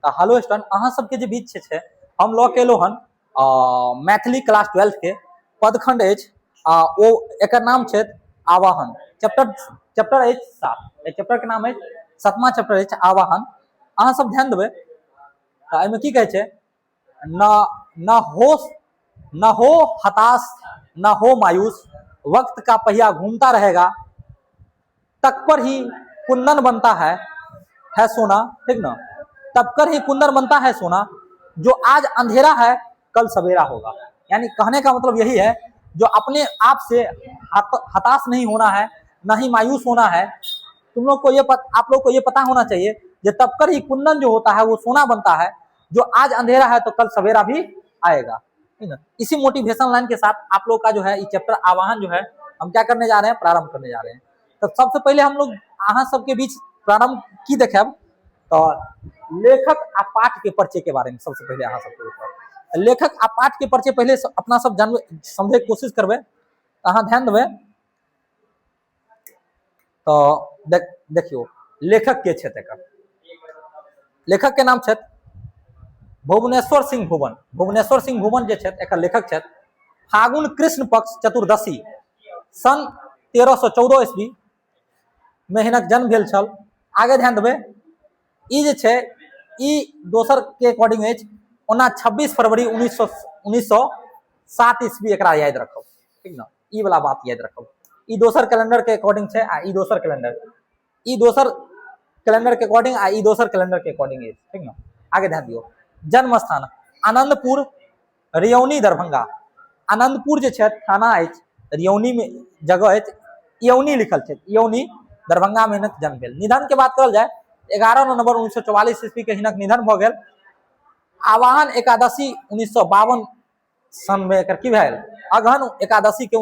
तऽ hello student, अहाँ सबके जे बीच छै हम लऽ के एलहुँ हन मैथिली क्लास 12 के पदखंड अछि आ ओ एकर नाम छै आवाहन। चैप्टर चैप्टर अछि 7। एहि चैप्टर के नाम अछि 7वां चैप्टर अछि आवाहन। अहाँ सब ध्यान देबै तऽ एहिमे की कहै छै, न न हो न हो हताश न हो मायूस, वक्त का पहिया घूमता रहेगा, तक पर ही कुंदन बनता है सोना, ठीक ना, तब कर ही कुंदन बनता है सोना, जो आज अंधेरा है कल सवेरा होगा। यानी कहने का मतलब यही है, जो अपने आप से हताश नहीं होना है, न ही मायूस होना है। तुम लोग को ये आप लोग को ये पता होना चाहिए जो तब कर ही कुंदन जो होता है वो सोना बनता है, जो आज अंधेरा है तो कल सवेरा भी आएगा, ठीक ना। इसी मोटिवेशन लाइन के साथ आप लोग का जो है ये चैप्टर आवाहन जो है हम क्या करने जा रहे हैं, प्रारंभ करने जा रहे हैं। तो सबसे पहले हम लोग अहाँ सबके बीच प्रारंभ की देखेब तो लेखक आ पाठ के परिचय के बारे में सबसे पहले अहाँ सबके बताब। लेखक आ पाठ के परिचय पहले अपना सब जानबे समझे के कोशिश करबे, अहाँ ध्यान देबे। तो देखियो लेखक के छथि, एकर लेखक के नाम छथि भुवनेश्वर सिंह भुवन। भुवनेश्वर सिंह भुवन जे छथि एकर लेखक छथि। फागुन कृष्ण पक्ष चतुर्दशी सन 1314 ईस्वी में हिनक जन्म भेल छल। आगे ध्यान देबै, ई जे छै ई दोसर के अकॉर्डिंग अछि, ओना 26 फरवरी 1907 ईस्वी एकरा याद रखब, ठीक ना, ई वाला बात याद रखब। ई दोसर कैलेंडर के अकॉर्डिंग छै आ ई दोसर कैलेंडर, ई दोसर कैलेंडर के अकॉर्डिंग आ ई दोसर कैलेंडर के अकॉर्डिंग अछि, ठीक ना। आगे ध्यान दियौ, जन्म स्थान आनंदपुर रियौनी दरभंगा। आनंदपुर जे छै थाना अछि, रियौनी में जगह अछि, यौनी लिखल छै, यौनी दरभंगा में हिनक जन्म भेल। निधन के बात करल जाय 11 नवंबर 1944 ईस्वी के हिनक निधन भऽ गेल। आवाहन एकादशी 1952 सन में एकर की भए गेल, अगहन एकादशी के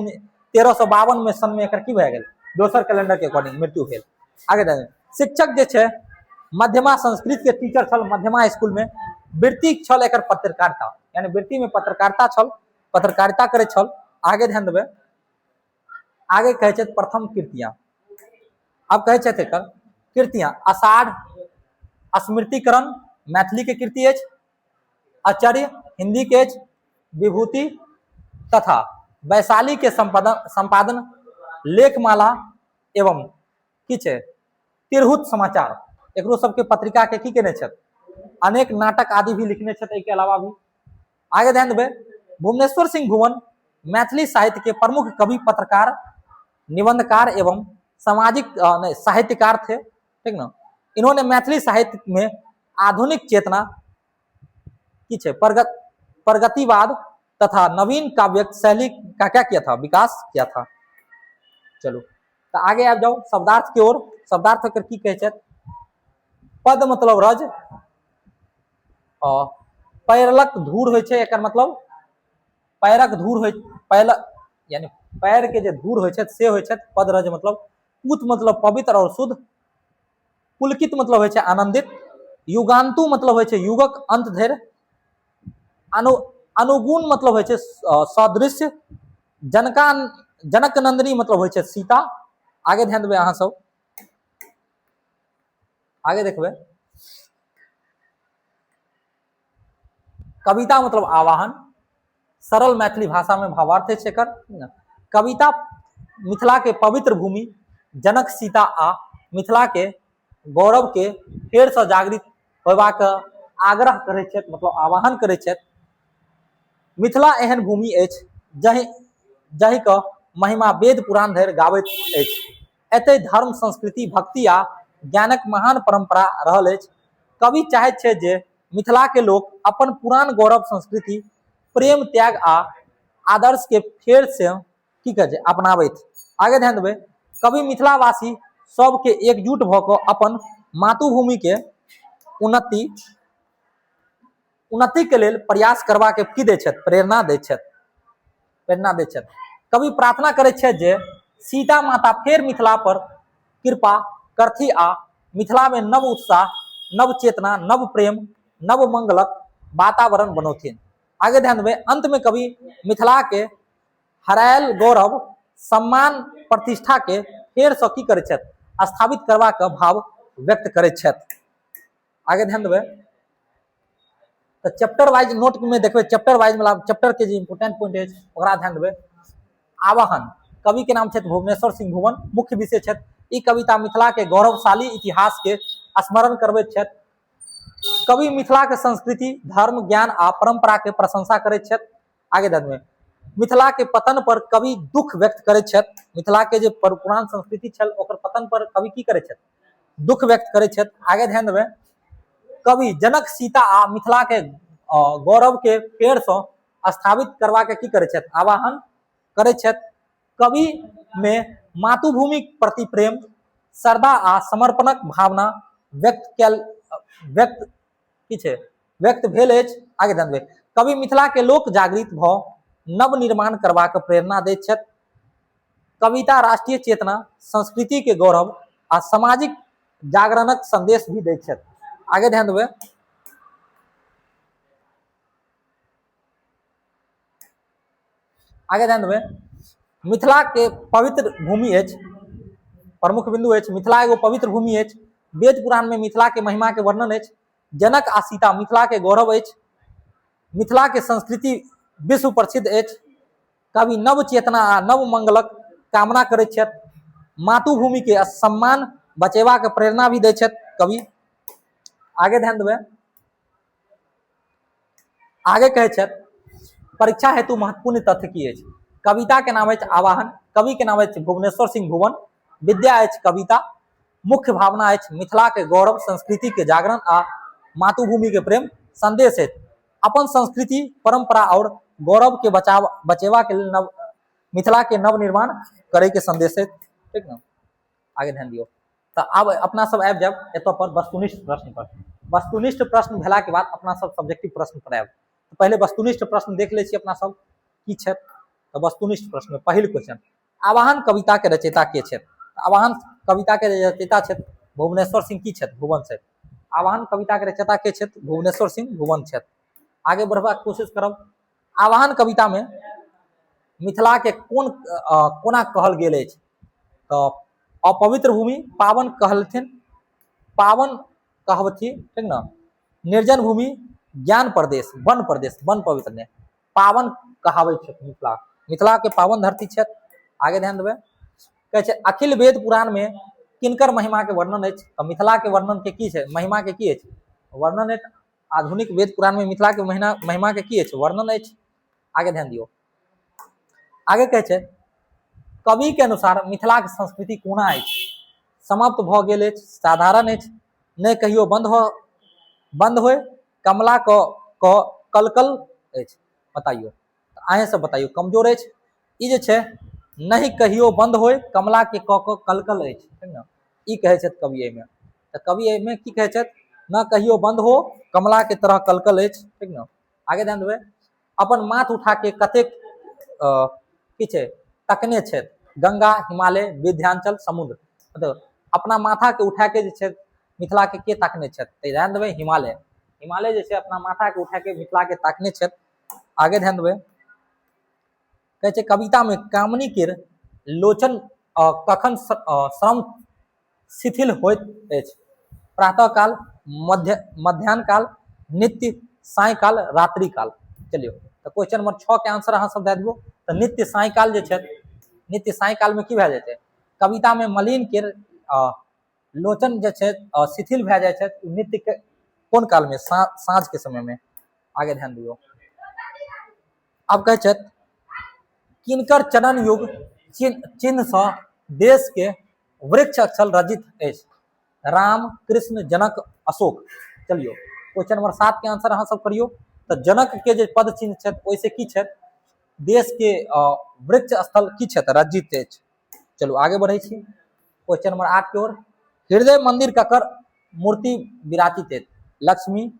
1352 में सन में एकर की भए गेल, दोसर कैलेंडर के अकॉर्डिंग मृत्यु भेल। आगे देखिए, शिक्षक जे छै मध्यमा संस्कृत के टीचर छल मध्यमा स्कूल में। वृत्ति छल एकर पत्रकारिता, यानी वृत्ति में पत्रकारिता छल, पत्रकारिता करे छल। आगे ध्यान देबै, आगे कहै छै प्रथम कृतियां। अब कहै छथि एकर कृतियां आषाढ़ स्मृतिकरण मैथिली के कृति अछि, आचार्य हिंदी के अछि, विभूति तथा वैशाली के संपादन लेखमाला एवं की छै तिरहुत समाचार, एकरो सबके पत्रिका के की केने छथि, अनेक नाटक आदि भी लिखने छथि। एहिके अलावा भी आगे ध्यान देबै, भुवनेश्वर सिंह भुवन मैथिली साहित्य के प्रमुख कवि, पत्रकार, निबंधकार एवं सामाजिक नहीं साहित्यकार थे, ठीक ना। इन्होंने मैथिली साहित्य में आधुनिक चेतना की छै प्रगतिवाद तथा नवीन काव्य शैली का क्या किया था, विकास किया था। चलू तो आगे आबि जाओ शब्दार्थ की ओर। शब्दार्थ एकर की कहै छथि, पद मतलब रज, पैरलक धूर होइ छै, एकर मतलब पैरक धूर होइ, पैल यानी पैर के जे धूर होइ छै से होइ छै पद रज मतलब। पूत मतलब पवित्र और शुद्ध, पुलकित मतलब होइ छै आनंदित, युगांतु मतलब होइ छै युगक अंत धरि, अनुगुण मतलब होइ छै सदृश्य, जनका जनक नंदिनी मतलब होइ छै सीता। आगे ध्यान देबै अहाँ सब, आगे देखबै कविता मतलब आवाहन, सरल मैथिली भाषा में भावार्थ अछि एकर। कविता मिथिला के पवित्र भूमि जनक सीता आ मिथिला के गौरव के फेर से जागृत होयबाक आग्रह करै छथि, मतलब आवाहन करै छथि। मिथिला एहन भूमि अछि जाहि जाहि के महिमा वेद पुराण धरि गाबैत अछि। एतय धर्म, संस्कृति, भक्ति आ ज्ञानक महान परंपरा रहल अछि। कवि चाहैत छथि जे मिथिला के लोक अपन पुरान गौरव, संस्कृति, प्रेम, त्याग आ आदर्श के फेर से की कहै छै अपनाबैत। आगे ध्यान देबै, कवि मिथिलावासी सबके एकजुट भऽ कऽ अपन मातृभूमि के उन्नति उन्नति के लेल प्रयास करबाक की दै छथि, प्रेरणा दै छथि, प्रेरणा दै छथि। कवि प्रार्थना करै छथि जे सीता माता फेर मिथिला पर कृपा करथि आ मिथिला में नव उत्साह, नव चेतना, नव प्रेम, नव मंगलक वातावरण बनौथिन। आगे ध्यान देबै, अंत में कवि मिथिला के हरायल गौरव, सम्मान, प्रतिष्ठा के फेर से की करै छथि, स्थापित करबाक भाव व्यक्त करै छथि। आगे ध्यान देबै, तऽ चैप्टर वाइज नोट में देखबै, चैप्टर वाइज मतलब चैप्टर के जे इंपोर्टेंट पॉइंट अछि ओकरा ध्यान देबै। आवाहन, कवि के नाम छथि भुवनेश्वर सिंह भुवन, मुख्य विषय छथि ई कविता मिथिला के गौरवशाली इतिहास के स्मरण करबैत छथि। कवि मिथिला के संस्कृति, धर्म, ज्ञान आ परंपरा के प्रशंसा करैत छथि। आगे ध्यान देबै, मिथिला के पतन पर कवि दुख व्यक्त करैत छथि। मिथिला के जे पुरान संस्कृति छल ओकर पतन पर कवि की करैत छथि? दुख व्यक्त करैत छथि। आगे ध्यान देबै, कवि जनक, सीता आ मिथिला के गौरव के पेड़ से स्थापित करवा के की करैत छथि? आवाहन करैत छथि। कवि में मातृभूमि प्रति प्रेम, श्रद्धा आ समर्पणक भावना व्यक्त कयल व्यक्त की छै व्यक्त भेल अछि। आगे ध्यान देबै, कवि मिथिला के लोक जागृत भऽ नव निर्माण करबाक प्रेरणा दैत छथि। कविता राष्ट्रीय चेतना, संस्कृति के गौरव आ सामाजिक जागरणक संदेश भी दैत छथि। आगे ध्यान देबै, आगे ध्यान देबै, मिथिला के पवित्र भूमि अछि, प्रमुख बिंदु अछि मिथिला एगो पवित्र भूमि अछि। वेद पुराण में मिथिला के महिमा के वर्णन अछि। जनक आ सीता मिथिला के गौरव अछि। मिथिला के संस्कृति विश्व प्रसिद्ध अछि। कवि नव चेतना आ नव मंगलक कामना करैत छथि। मातृभूमि के सम्मान बचेबाक प्रेरणा भी दै छथि कवि। आगे ध्यान देबै, आगे कहै छथि परीक्षा हेतु महत्वपूर्ण तथ्य की अछि। कविता के नाम अछि आवाहन, कवि के नाम अछि भुवनेश्वर सिंह भुवन, विद्या अछि कविता, मुख्य भावना अछि मिथिला के गौरव, संस्कृति के जागरण आ मातृभूमि के प्रेम, संदेश अछि अपन संस्कृति, परंपरा और गौरव के बचाव बचेबा के लेल नव मिथिला के नव निर्माण करे के संदेश अछि। ठीक ने, आगे ध्यान दियौ। तऽ आब अपना सब आबि जायब एतऽ पर वस्तुनिष्ठ प्रश्न पर। वस्तुनिष्ठ प्रश्न भेला के बाद अपना सब सब्जेक्टिव प्रश्न पर आयब। तऽ पहिले वस्तुनिष्ठ प्रश्न देख लै छी अपना सब की छथि। तऽ वस्तुनिष्ठ प्रश्न में पहिल क्वेश्चन, आवाहन कविता के रचयिता के छथि? आवाहन कविता के रचयिता छथि भुवनेश्वर सिंह की छथि? भुवन छथि। आवाहन कविता के रचयिता के छथि? भुवनेश्वर सिंह भुवन छथि। आगे बढ़बाक कोशिश करब। आवाहन कविता में मिथिला के कोन कोना कहल गेल अछि? तऽ अपवित्र भूमि, पावन कहलथिन, पावन कहबथि, ठीक ने, निर्जन भूमि, ज्ञान प्रदेश, वन प्रदेश, वन पवित्र ने पावन कहाबै छथि मिथिला, मिथिला के पावन धरती छथि। आगे ध्यान देबै, कहै छै अखिल वेद पुराण में किनकर महिमा के वर्णन अछि? तऽ मिथिला के वर्णन के की छै? महिमा के की अछि वर्णन अछि? आधुनिक वेद पुराण में मिथिला के महिमा के की अछि वर्णन अछि? आगे ध्यान दियौ। आगे कहै छै कवि के अनुसार मिथिला के संस्कृति कोना अछि? समाप्त भऽ गेल अछि, साधारण अछि, नहि कहियो बंद होय, कमला क कलकल अछि। बताइयो, अहें सब बताइयो, कमजोर अछि ई जे छै, नहि कहियो बंद होय, कमला के क कलकल अछि, ठीक ने, ई कहै छथि कवि एहिमे। तऽ कवि एहिमे की कहै छथि? न कहियो बंद हो, कमला के तरह कलकल अछि, ठीक ने। आगे ध्यान देबै, अपन माथ उठा के कतेक की छै तकने छथि? गंगा, हिमालय, विंध्याचल, समुद्र। मतलब अपना माथा के उठा के जे छै मिथिला के के ताकने छथि? तऽ ध्यान देबै हिमालय, हिमालय जे छै अपना माथा के उठा के मिथिला के ताकने छथि। आगे ध्यान देबै, कहै छै कविता में कामनी के लोचन कखन श्रम शिथिल होइत अछि? प्रातः काल, मध्यान्ह काल, नित्य, सायंकाल, रात्रि काल। चलियौ, तऽ क्वेश्चन नंबर 6 के आंसर अहाँ सब दए दियौ। तऽ नित्य सायंकाल जे छथि, नित्य सायंकाल में की भए जेतै? कविता में मलिन के लोचन जे छै शिथिल भए जाइ छथि नित्य के कोन काल में? साँझ के समय में। आगे ध्यान दियौ। आब कहै छथि किनकर चरण युग चिन्ह सँ देश के वृक्ष अक्षर रचित अछि? राम, कृष्ण, जनक, अशोक। चलियौ, क्वेश्चन नंबर 7 के आंसर अहाँ सब करियौ। तऽ जनक के जे पद चिन्ह छथि ओहिसे की छथि? देश के वृक्ष स्थल की छथि? रचित अछि। चलू आगे बढ़ै छी क्वेश्चन नंबर 8 के ओर। हृदय मंदिर ककर मूर्ति विराजित अछि? लक्ष्मी,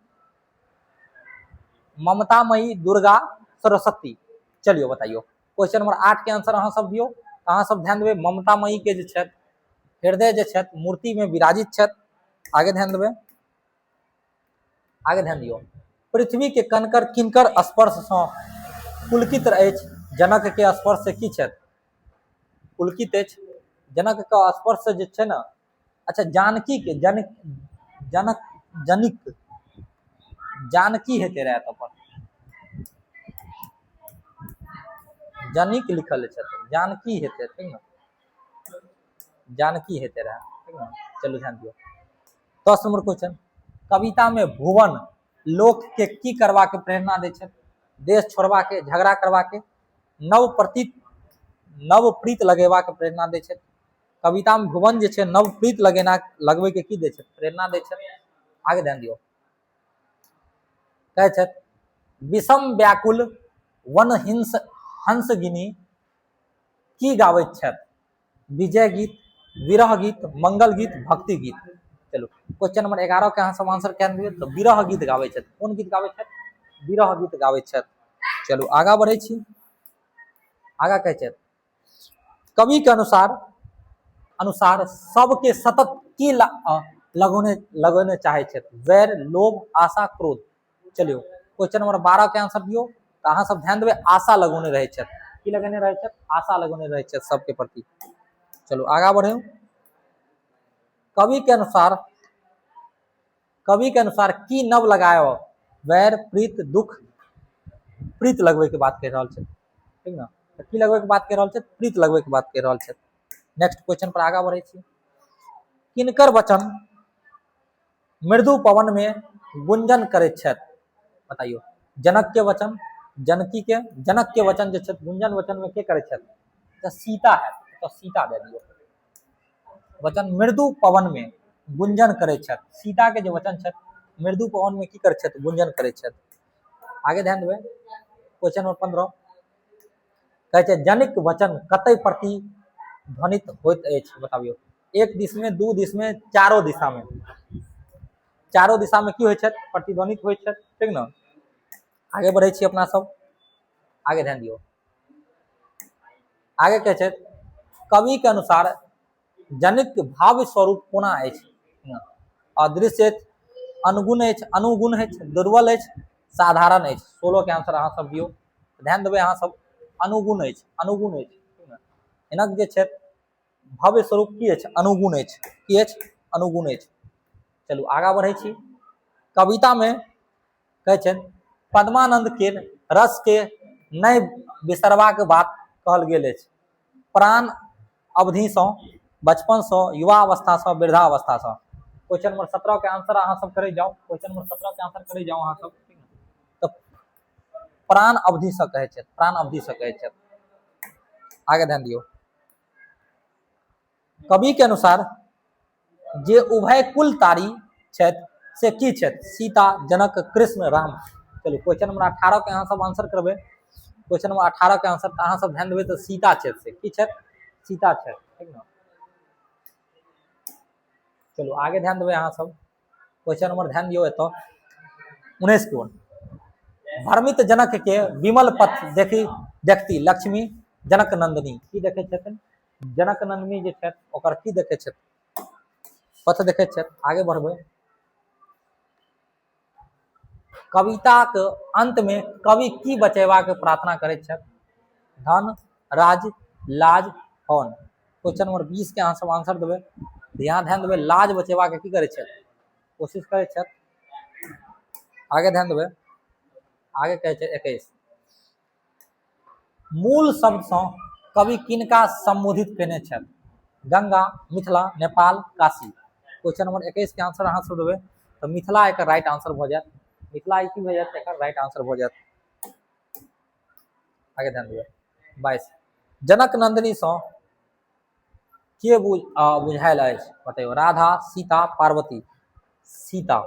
ममतामयी, दुर्गा, सरस्वती। चलियो बताइयो, क्वेश्चन नंबर 8 के आंसर अहाँ सब दियो। अहाँ सब ध्यान देबै ममतामयी के जे छथि हृदय जे छथि मूर्ति में विराजित छथि। आगे ध्यान देबै, आगे ध्यान दियो। पृथ्वी के कनकर किनकर स्पर्श सँ पुलकित अछि? जनक के स्पर्श से की छथि? पुलकित अछि। जनक के स्पर्श से जे छै ने, अच्छा जानकी के जनक जनक जनिक जानकी हेतै रहए एतऽ पर, जनिक लिखल छथि, जानकी हेतै, ठीक ने, जानकी हेतै रहए, ठीक ने। चलू ध्यान दियौ, 10 नंबर क्वेश्चन, कविता में भुवन लोक के की करबाक प्रेरणा दै छथि? देश छोड़बाके, झगड़ा करबाके, नव प्रतीत नव प्रीत लगेबाक प्रेरणा दै छथि। कविता में भुवन जे छै नव प्रीत लगेना लगबै के की दै छथि? प्रेरणा दै छथि। आगे ध्यान दियौ, कहै छथि विषम व्याकुल वन हिंस हंसगिनी की गाबैत छथि? विजय गीत, विरह गीत, मंगल गीत, भक्ति गीत। चलू क्वेश्चन नंबर 11 के अहाँ सब आंसर कए दियौ। तऽ विरह गीत गाबै छथि। कोन गीत गाबै छथि? विरह गीत गाबै छथि। चलू आगाँ बढ़ै छी। आगाँ कहै छथि कवि के अनुसार अनुसार सबके सतत की लगौने लगौने चाहै छथि? वैर, लोभ, आशा, क्रोध। चलियौ क्वेश्चन नंबर 12 के आंसर दियौ। तऽ अहाँ सब ध्यान देबै, आशा लगौने रहै छथि। की लगेने रहै छथि? आशा लगौने रहै छथि सबके प्रति। चलू आगाँ बढ़ू। कवि के अनुसार कवि के अनुसार की नव लगायो? वैर, प्रीत, दुख, प्रीत लगबै के बात कहि रहल छै, ठीक ने? तऽ की लगबै के बात कहि रहल छै? प्रीत लगबै के बात कहि रहल छै। नेक्स्ट क्वेश्चन पर आगाँ बढ़ै छी। किनकर वचन मृदु पवन में गुंजन करैत छथि? बताइयो। जनक के वचन, जनकी के, जनक के वचन जे छथि गुंजन वचन में के करैत छथि? तऽ सीता है, तऽ सीता दे दियौ। वचन मृदु पवन में गुंजन करैत छथि। सीता के जे वचन छथि मृदु पवन में की करैत छथि? गुंजन करैत छथि। आगे ध्यान देबै, क्वेश्चन नंबर 15 कहै छै जनिक वचन कतय प्रतिध्वनित होइत अछि? बताबियौ। एक दिश में, दू दिश में, चारो दिशा में। चारो दिशा में की होइ छथि? प्रतिध्वनित होइ छथि, ठीक ने? आगे बढ़ै छी अपना सब। आगे ध्यान दियौ। आगे कहै छथि कवि के अनुसार जनिक भाव स्वरूप कोना अछि? अदृश्य अछि, अनुगुण अछि, अनुगुण अछि, दुर्बल अछि, साधारण अछि। 16 के आंसर अहाँ सब दियौ। ध्यान देबै अहाँ सब, अनुगुण अछि, अनुगुण अछि। हिनक जे छथि भव्य स्वरूप की अछि? अनुगुण अछि। की अछि? अनुगुण अछि। चलू आगाँ बढ़ै छी। कविता में कहै छनि पद्मानंद के रस के नहि बिसरबाक बात कहल गेल अछि। प्राण अवधिसँ, बचपनसँ, युवा अवस्थासँ, वृद्धावस्थासँ। क्वेश्चन नंबर 17 के आंसर अहाँ सब करै जाउ। क्वेश्चन नंबर 17 के आंसर करै जाउ अहाँ सब। तऽ प्राण अवधिसँ कहै छथि, प्राण अवधिसँ कहै छथि। आगे ध्यान दियौ। कवि के अनुसार जे उभय कुल तारी छथि से की छथि? सीता, जनक, कृष्ण, राम। चलू क्वेश्चन नंबर 18 के अहाँ सब आंसर करबै। क्वेश्चन नंबर 18 के आंसर अहाँ सब ध्यान देबै तऽ सीता छथि। से की छथि? सीता छथि, ठीक ने? चलू आगे ध्यान देबै अहाँ सब। क्वेश्चन नंबर ध्यान दियौ एतऽ 19 कोन भ्रमित जनक के विमल पथ देखी देखती लक्ष्मी जनक नंदिनी की देखै छथिन? जनक नंदिनी जे छथि ओकर की देखै छथि? पथ देखै छथि। आगे बढ़बै। कविताक अंत में कवि की बचेबाक प्रार्थना करैत छथि? धन, राज, लाज, हौन। क्वेश्चन नंबर 20 के अहाँ सब आंसर देबै। यहाँ ध्यान देबै, लाज बचेबाक की करै छथि? कोशिश करै छथि। आगे ध्यान देबै। आगे कहै छै 21 मूल शब्दसँ कवि किनका सम्बोधित केने छथि? गंगा, मिथिला, नेपाल, काशी। क्वेश्चन नंबर 21 के आंसर अहाँ सब देबै तऽ मिथिला एकर राइट आंसर भऽ जायत। मिथिला की भऽ जायत? एकर राइट आंसर भऽ जायत। आगे ध्यान देबै। 22 जनक नंदिनी सँ के बुझायल अछि? बतैयौ। राधा, सीता, पार्वती, सीता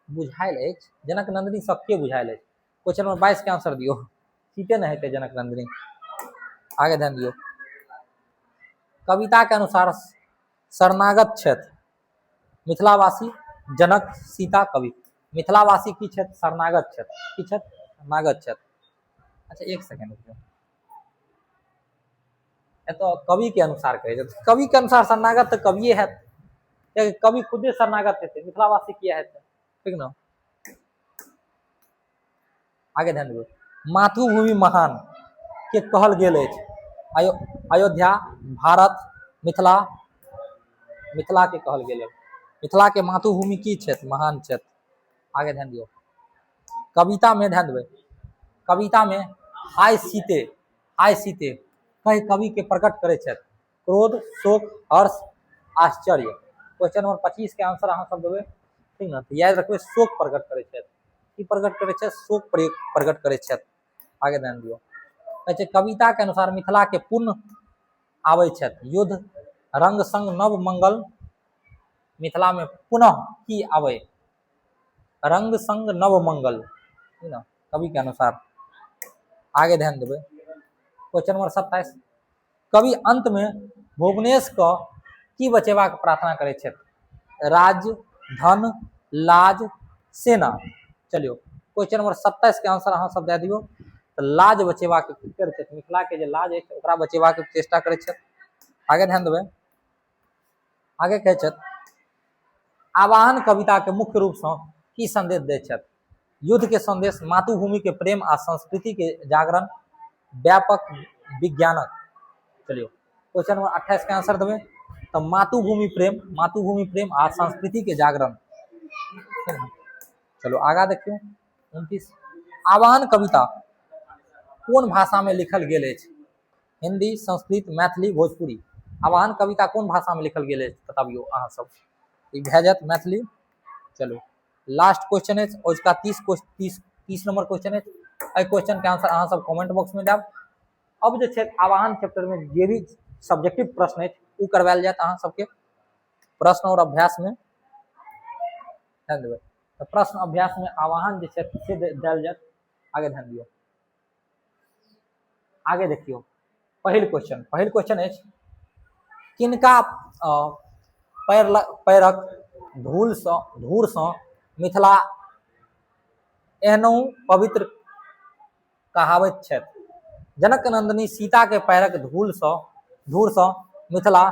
बुझायल अछि। जनक नंदिनी सँ के बुझायल अछि? क्वेश्चन नंबर 22 के आंसर दियौ। सीते ने हेतै जनक नंदिनी। आगे ध्यान दियौ। कविता के अनुसार शरणागत छथि मिथिलावासी, जनक, सीता, कवि। मिथिलावासी की छथि? शरणागत छथि। की छथि? शरणागत छथि। अच्छा एक सेकेंड रुकियौ। एतऽ कवि के अनुसार कहै छै, कवि के अनुसार शरणागत तऽ कविये हैत, कियाकि कवि खुदे शरणागत हेतै, मिथिलावासी किया हेतै, ठीक ने? आगे ध्यान देबै। मातृभूमि महान के कहल गेल अछि? अयोध्या, भारत, मिथिला। मिथिला के कहल गेल अछि। मिथिला के मातृभूमि की छथि? महान छथि। आगे ध्यान दियौ, कविता में ध्यान देबै, कविता में हाय सीते हाय सीते कहि कवि के प्रकट करै छथि क्रोध, शोक, हर्ष, आश्चर्य। क्वेश्चन नंबर 25 के आंसर अहाँ सब देबै, ठीक ने? तऽ याद रखबै, शोक प्रकट करै छथि। की प्रकट करै छथि? शोक प्रकट करै छथि। आगे ध्यान दियौ, कहै छै कविता के अनुसार मिथिला के पुण्य आबै छथि युद्ध रंग संग नव मंगल मिथिला में पुनः की आबै, रंग संग नव मंगल, ठीक ने, कवि के अनुसार। आगे ध्यान देबै, क्वेश्चन नंबर 27, कवि अंत में भुवनेश क की बचेबाक प्रार्थना करै छथि? राज्य, धन, लाज, सेना। चलियो क्वेश्चन नंबर 27 के आंसर अहाँ सब दए दियौ। तऽ लाज बचेबाक की करै छथि? मिथिला के जे लाज अछि ओकरा बचेबाक चेष्टा करै छथि। आगे ध्यान देबै, आगे कहै छथि आवाहन कविता के मुख्य रूप सँ की संदेश दै छथि? युद्ध के संदेश, मातृभूमि के प्रेम आ संस्कृति के जागरण, व्यापक विज्ञानक। चलियो क्वेश्चन नंबर 28 के आंसर देबै तऽ मातृभूमि प्रेम, मातृभूमि प्रेम आ संस्कृति के जागरण। चलो आगा देखियौ, 29, आवाहन कविता कोन भाषा में लिखल गेल अछि? हिंदी, संस्कृत, मैथिली, भोजपुरी। आवाहन कविता कोन भाषा में लिखल गेल अछि बताबियौ अहाँ सब। ई भए जायत मैथिली। चलो लास्ट क्वेश्चन अछि अजुका 30 नंबर क्वेश्चन अछि। एहि क्वेश्चन के आंसर अहाँ सब कमेंट बॉक्स में देब। अब जे छै आवाहन चैप्टर में जे भी सब्जेक्टिव प्रश्न अछि ओ करवायल जायत अहाँ सबके प्रश्न और अभ्यास में। ध्यान देबै तऽ प्रश्न अभ्यास में आवाहन जे छै से देल जायत। आगे ध्यान दियौ, आगे देखियौ, पहिल क्वेश्चन, पहिल क्वेश्चन अछि किनका पैरक धूर सँ मिथिला एहनो पवित्र कहाबैत छथि? जनक नंदिनी सीता के पैरक धूर सँ मिथिला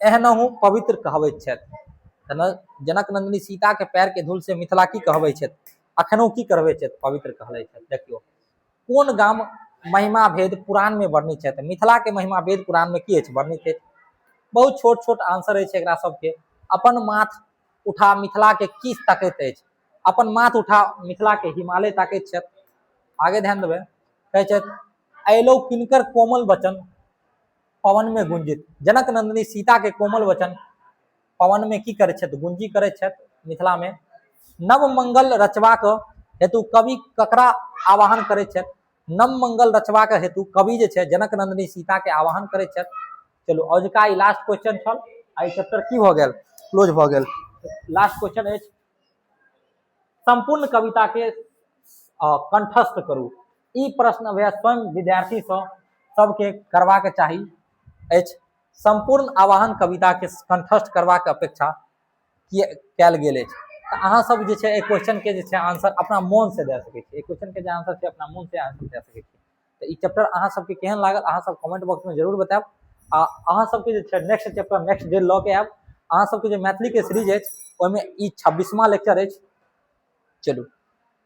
एहनहु पवित्र कहबैत छथि। जनक नंदिनी सीता के पैर के धूल से मिथिला की कहबै छथि? अखनो की कहबै छथि? पवित्र कहलै छथि। देखियौ कोन गाम महिमा भेद पुराण में वर्णित छथि? मिथिला के महिमा भेद पुराण में की अछि? वर्णित अछि। बहुत छोट छोट आंसर अछि एकरा सबके। अपन माथ उठा मिथिला के की तकैत अछि? अपन माथ उठा मिथिला के हिमालय ताकैत छथि। आगे ध्यान देबै, कहै छथि अयलौ किनकर कोमल वचन पवन में गुंजित। जनक नंदिनी सीता के कोमल वचन पवन में की करै छथि? गुंजी करै छथि। मिथिला में नव मंगल रचबाक हेतु कवि ककरा आवाहन करै छथि? नव मंगल रचबाक हेतु कवि जे छै जनक नंदिनी सीता के आवाहन करै छथि। चलू अजुका ई लास्ट क्वेश्चन छल आ ई चैप्टर की भऽ गेल? क्लोज भऽ गेल। लास्ट क्वेश्चन अछि संपूर्ण कविता के कंठस्थ करू। ई प्रश्न अभ्यास स्वयं विद्यार्थी सँ सबके करबाक चाही अछि। संपूर्ण आवाहन कविता के कंठस्थ करबाक अपेक्षा कयल गेल अछि। तऽ अहाँ सब जे छै एहि क्वेश्चन के जे छै आंसर अपना मोन से दए सकै छी। एहि क्वेश्चन के जे आंसर छै अपना मोन से आंसर दए सकै छी। तऽ ई चैप्टर अहाँ सबके केहन लागल अहाँ सब कमेंट बॉक्स में जरूर बतायब। आ अहाँ सबके जे छै नेक्स्ट चैप्टर नेक्स्ट डे लऽ के आयब। अहाँ सबके जे मैथिली के सीरीज अछि ओहिमे ई 26वां लेक्चर अछि। चलू।